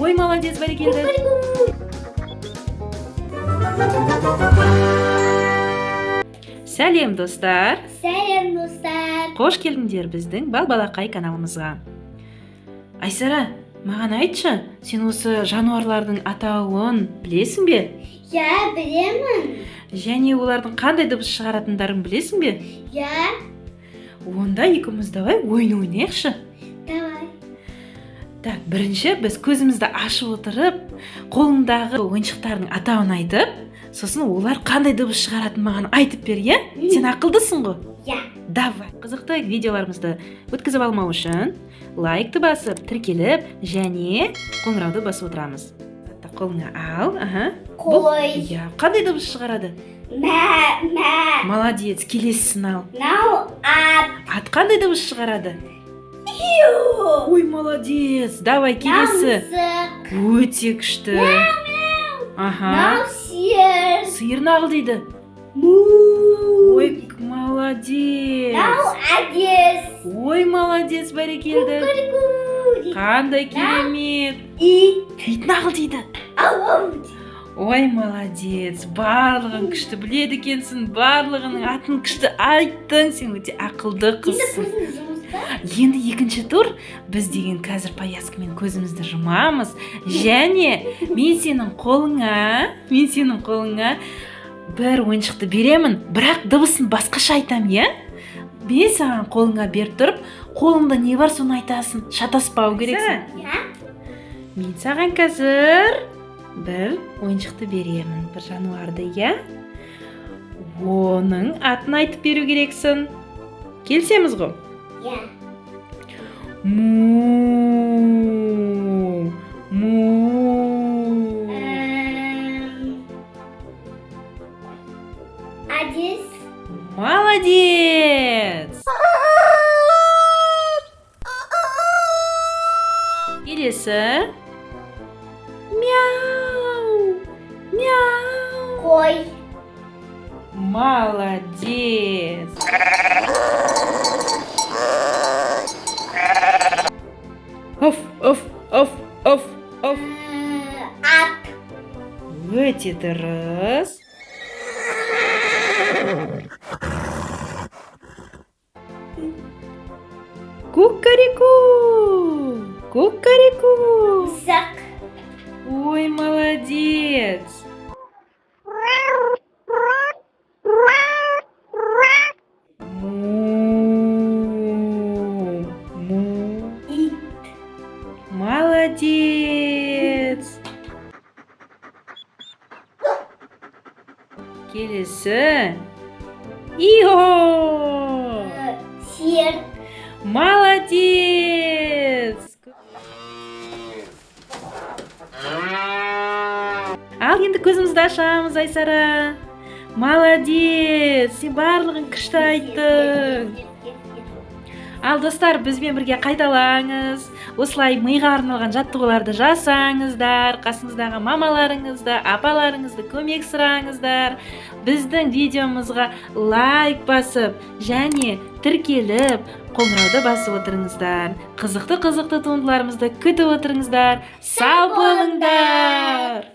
Ой, молодец, бәрекелді. Сәлем, достар! Сәлем, достар! Қош келдіңдер біздің Балбалақай каналымызға. Айсара, маған айтшы, сен осы жануарлардың атауын білесің бе? Иә, білемін. Және олардың қандай дыбыс шығаратындарын білесің бе? Иә. Онда екеуміз давай ойын ойнайықшы. Давай. Так, бірінші біз көзімізді ашып отырып, қолыңдағы ойыншықтардың атауын айтып, сосын олар қандай дыбыс шығаратынын маған айтып бер, иә? Сен ақылдысың ғой. Иә. Давай. Қызықты видеоларымызды өткізіп алмау үшін лайкты басып, тіркеліп және қоңырауды басып отырамыз. Қолыңа ал, аха. Қой. Иә, қандай дыбыс шығарады? Мә, мә. Молодец, келесісін ал. Мынау ат. Ат қандай дыбыс шығарады? Ю. Ой, молодец. Давай, Мынау келесі. мысық. Өте күшті. Аха. Мынау сиыр. Сиыр нағыл дейді. Му. Ой, молодец. Мынау әдес. Ой, молодец, бәрекелді. Кукареку дейді. Қандай керемет. Ит. Ит нағыл дейді. Ау, ау дейді. Ой, молодец. Барлығын күшті біледі екенсің, барлығының атын күшті айттың. Сен өте ақылды Енді қызсың. көзіңді жұмыс па? Енді екінші тур. Біз деген қазір повязкамен көзімізді жұмамыз және мен сенің қолыңа бір ойыншықты беремін, бірақ дыбысын басқаша айтамын, иә? Мен саған қолыңа беріп тұрып, қолыңда не бар, соны айтасың, шатаспау керексің. Иә. Мен саған қазір бір ойыншықты беремін, бір жануарды, иә? Оның атын айтып беру керексің. Келісеміз ғой? Иә. Му, му. Әдес. Молодец! Келесі. Мяу, мяу. Қой. Молодец! Оф, оф, оф, оф, оф. Ат. Өте дұрыс. Кукареку! Кукареку! Мысық. Ой, молодец! Му, му. Ит. Молодец! Келесі. Ио! Сиыр. Молодец! Ал енді көзімізді ашамыз, Айсара. Молодец! Сен барлығын күшті айттың. Ал, достар, бізбен бірге қайталаңыз. Осылай миға арналған жаттығуларды жасаңыздар. Қасыңыздағы мамаларыңызды, апаларыңызды көмек сұраңыздар. Біздің видеомызға лайк басып және тіркеліп, қоңырауды басып отырыңыздар. Қызықты қызықты туындыларымызды күтіп отырыңыздар. Сау болыңдар!